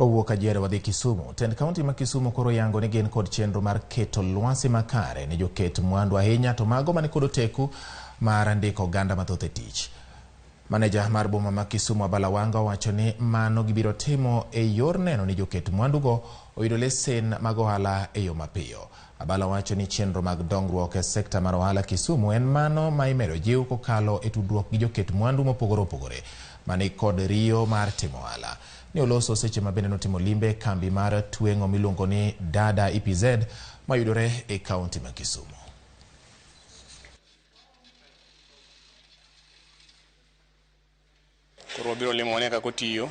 Kowuok Kajiado wadhi Kisumu. Tend kaunti ma Kisumu koro yango ni gin kod chenro mar keto lwasi makare ne joket mwandu ahinya to mago mani kod oteku mar ndiko oganda mathoth e tich. Maneja mar boma ma Kisumu Abala Wanga owacho ni mano gibiro timo e yor neno ni joket mwandugo oyudo lesen mag ohala e yo mapiyo. Abala wacho ni chenro mag dongruok e sekta mar ohala Kisumu en mano ma imedo jiw kokalo e tudruok gi joket mwandu mopogore opogore mani kod riyo mar timo ohala. Ne oloso seche ma bende notimo limbe e kambi mar tweng'o miluongo ni Dada EPZ mayudore e kaunti ma Kisumu. Koro wabiro limo wane kaka otiyo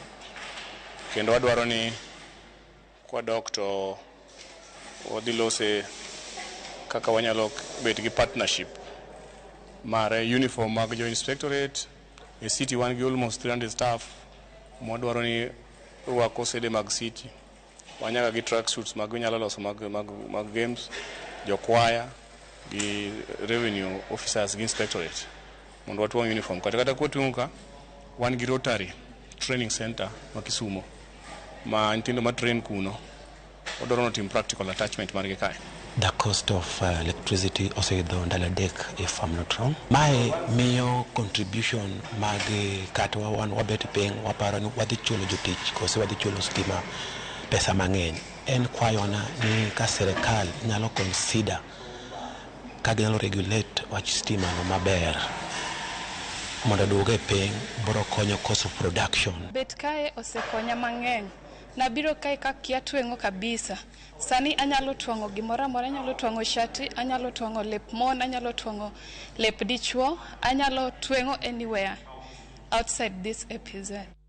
kendo wadwaro ni kwadok to wadhi lose kaka wanyalo bet gi partnership mar uniform mag jo inspectorate e city. Wan gi almost 300 staff mwadwaro ni rwako sede mag city. Wan nyaka gi track suits mag ginyalo loso mag games, jokwaya gi revenue officers gi inspectorate mondo watwang' uniform. Kata kwatwang'o ka wan gi Rotary Training Center ma Kisumo ma nyithindo ma train kuno wadwaro ni otim practical attachment margi kae. The cost of electricity oseidho ndalo 3, if I'm not wrong. Mae miyo contribution mag kata wan wabet piny waparo ni wadhi chulo jotich kose wadhi chulo stima pesa mang'eny. En kwayona ni ka sirikal nyalo consider ka ginyalo regulate wach stima no maber mondo oduoke piny, biro konyo cost of production. Bet kae osekonya mang'eny. Nabiro kae kakia tweng'o kabisa. Sani anyalo twang'o gimoro amora, anyalo twang'o shati, anyalo twang'o lep mon, anyalo twang'o lep dichuo, anyalo tweng'o anywhere outside this EPZ.